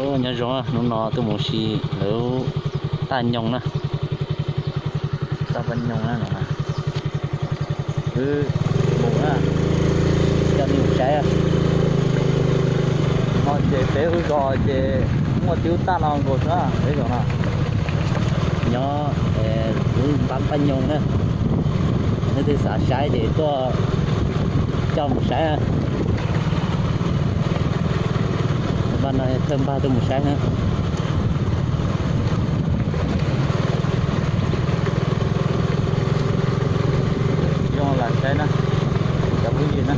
Nyob zoo, hnub no tuaj mus si lawv taj nyoog na. Taj paj nyoog na no. Wb mus na, coj nej mus saib. No ces peb lub zos ces muaj tib lub taj no nkaus xwb, peb zos no. Nyob lub npab paj nyoog na. Leej twg xav saib ces tuaj coj mus saib. Npaj no thawj npaj tuaj mus saib na. Zoo lam saib na, cov phooj ywg na.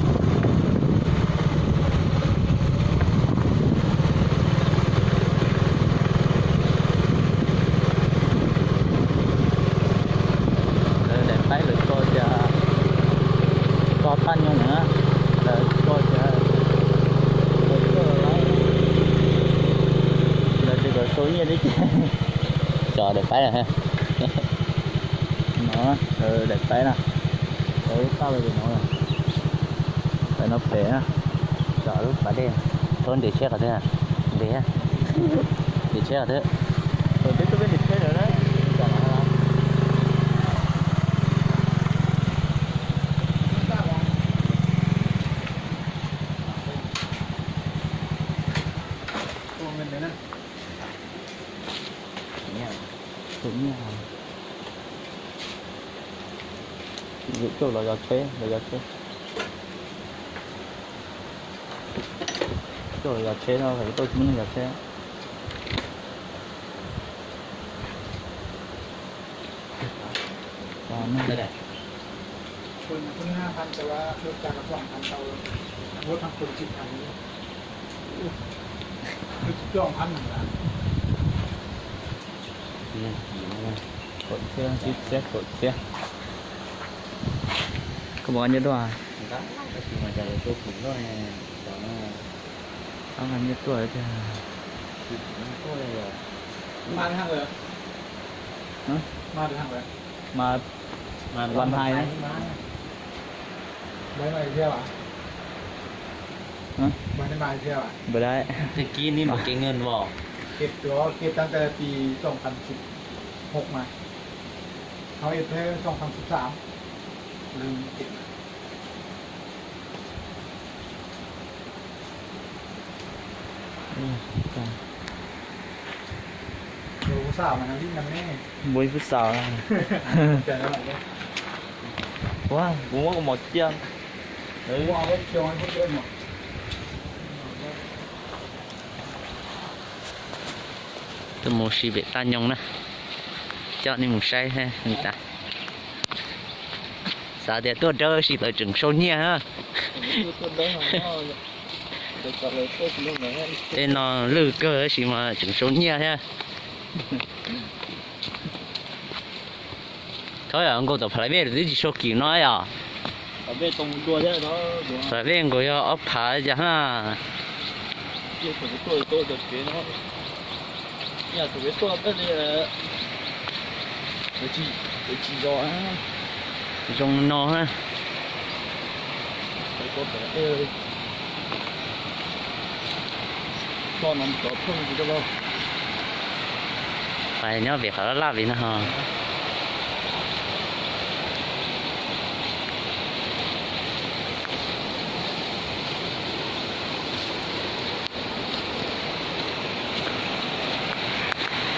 Lawv daim paib lawv tso cas, tso paj nyoog na, lawv tso cas, lawv tsis kom sau nyiaj li ces. Tso daim paib na. No, daim paib na, lawv lub taj lawv no, daim no pem na, tso lub pas dej, thaub nres tsheb qhov twg, nres, nres tsheb qhov twg. Tus nyiaj, tus nyiaj, coj los yos tsheb, los yos tsheb, coj los yos tsheb no, tsis muaj neeg yos tsheb. Kaum txhiab, ib txhiab kaum txhiab. Koj muab nyiaj dua? Ab, nyiaj dua tiag. Mas, masวันไทยนะ. Hả? Hả? Ua dab. Ua dab. Ua dab. Ua ib phút xaus. Ua, kuv muab kuv mos cia. Tuaj mus si pem taj nyoog na, coj nej mus saib li tas. Xav tias tuaj dawb sis lawv tseem sau nyiaj na. Tej no lwj kawg tab sis mas tseem sau nyiaj thiab. Thaum yog nkaus tom Phav Lais Vej twb tsis sau kim no yom. Phav Lais Vej nkaus yog ob phav cas na. Zoo no na. Pais nyob pem qhov laj laj li no ho.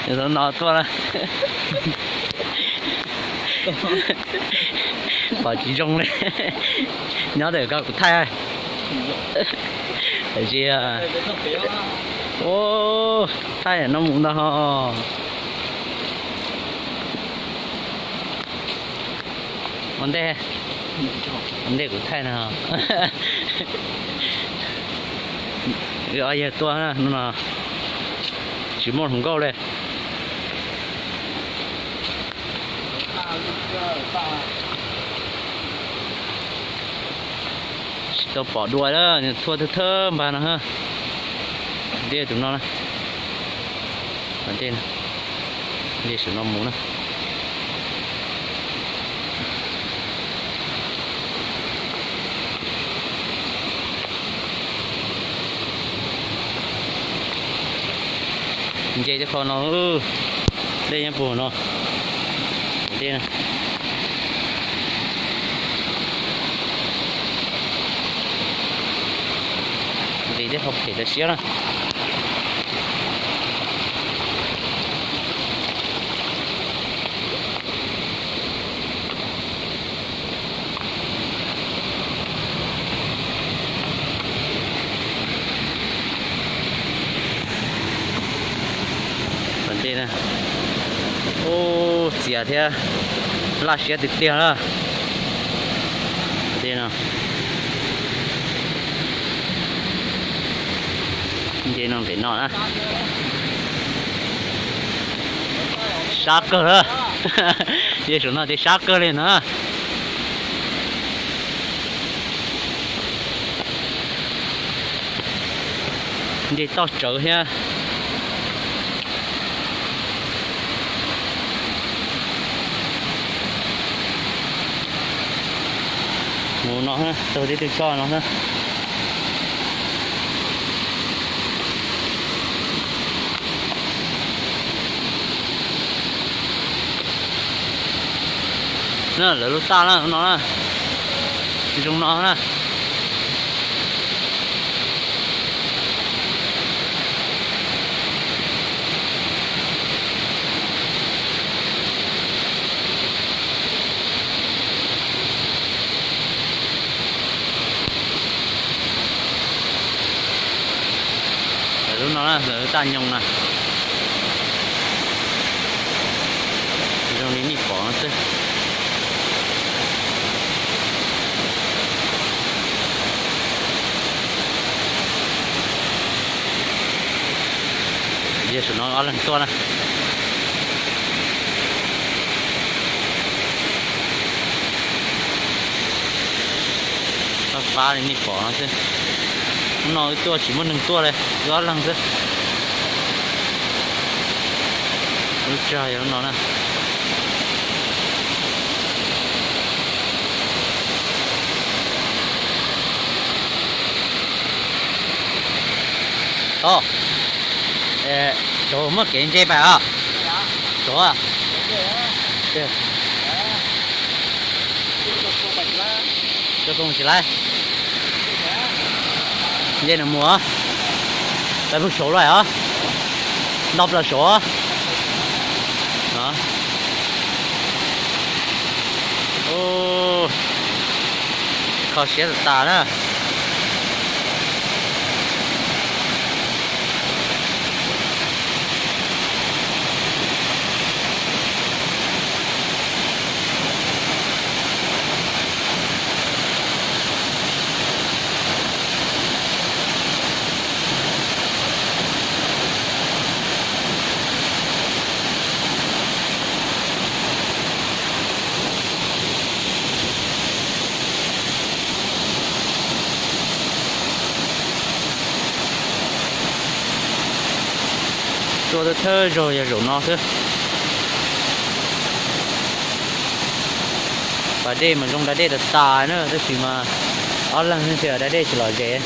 Thaum no tuaj na. Pom tsis zoo li. Nyob ntawm ko kuv thaij. Tsis, thaij no mus ntag ho. Ua ntej, ua ntej kuv thaij no. Wb ob yawg tuaj no, tsis muaj hluas nkauj li. Tsis tau pom dua, nws thua thawj thawj npas no. Dej tus no na, dej, dej saum no mus na. Nce tej qho no, dej nyob puag no. Dej, nqis tej qho phem tas siab na. Ua, txias thiab laj siab tiag tiag na. Nce no pem no na. Sab kawg na. Nce saum no ces sab kawg li na. Nce toj tsawv thiab. Mus no, taug tib tug choj no xwb. Na, lawv lub taj na, no na, zoo no na. Lawv lub no na, lawv lub taj nyoog na. Zoo li nej pom no xwb. Yog saum no ob leeg tuaj na. Fab fab li nej pom no xwb. Hnub no wb tuaj tsis muaj neeg tuaj li, wb ob leeg xwb. Lub tsag yog lub no na. Tod, tsuav muaj kev ntse pais os. Tsuav. Tsis laib. Nce nws mus, pais pug saud lawm os. Nto plaws saud. Kho siab tas tas na. Tuaj thawj zaug yog zaum no xwb. Pas dej mas zoo da dej tas tas na, tab sis mas ob leeg thiaj da dej tsis lom zem.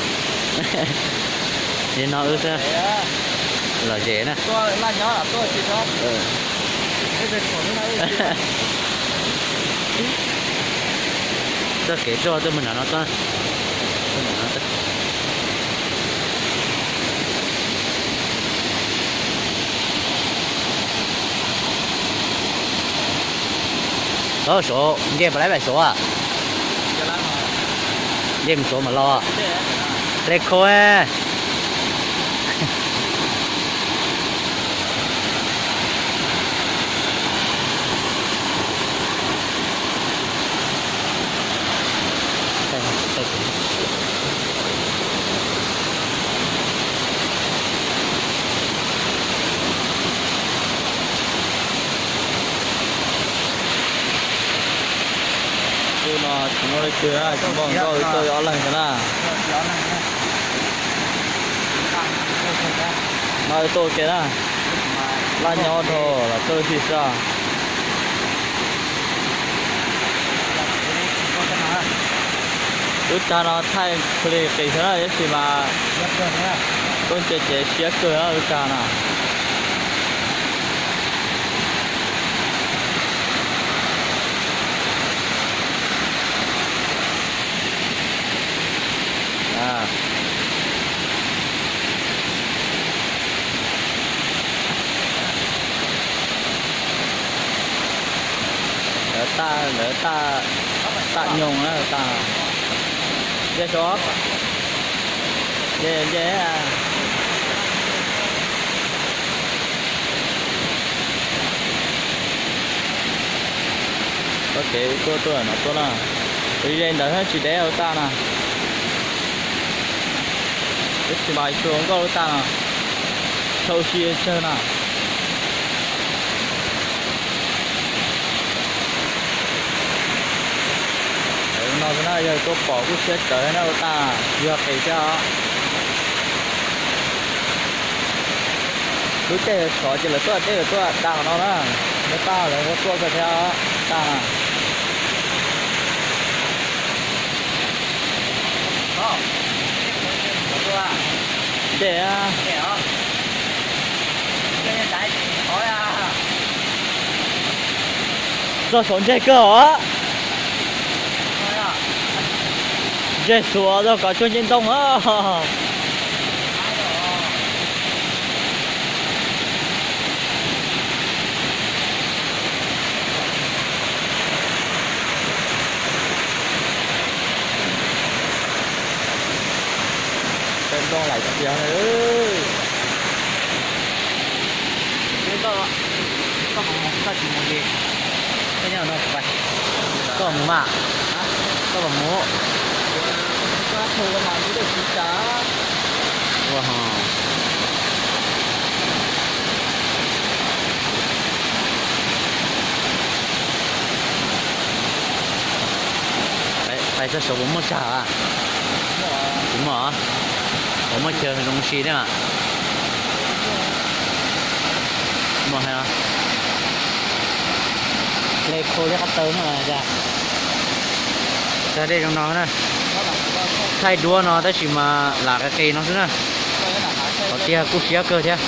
Yog no wb xwb lom zem na. Txoj kev tuaj tuaj mus nram no tuaj. Saud, nce puas laib pem saud? Nce mus saud mam los. Hle khau. Tus no tsis muaj leej twg na, tsis muaj nkauj, wb tuaj wb ob leeg xwb na. No wb tuaj ua ke na, laj nyob dhau los tuaj ua si xwb. Wb tag no thaij plig qis xwb na, tab sis mas tuaj ntsia ces siab kawg na wb tag no. Lawv taj, lawv taj, taj nyoog na, taj. Nce saum, nce, nce. Ua kev tuaj tuaj no tuaj na. Tus ze ntawd tsis dev ua taj na. Tab sis mas tsis nkauj ua taj no. Txhau si tsawg na. No na yog tuaj pom kuj siab tsawv na ua taj, yog qis thiab os. Lub caij sov ces lawv tuaj deb lawv tuaj dag no na. Lawv taj lawv ua tuaj kawg thiab os, taj na. Ntsej, txog saum ntseg kawg os. Ntseg xuas rau kom tsuag nce ntoo os. Peb nplooj laim tiag. Koj, koj puas mus, koj tsis mus li? Koj nyob no, koj mus mas, koj puas mus? Ua ho. Pais txog saud puas muaj tsag? Tsis muaj. Puas muaj chaw zoo si thiab? Muaj hais os. Hle khau liab qab taw no cas. Tag dej zoo no na. Thaij duab no tab sis mas lam qis qis no xwb na. Qhov tiag kuj siab kawg thiab.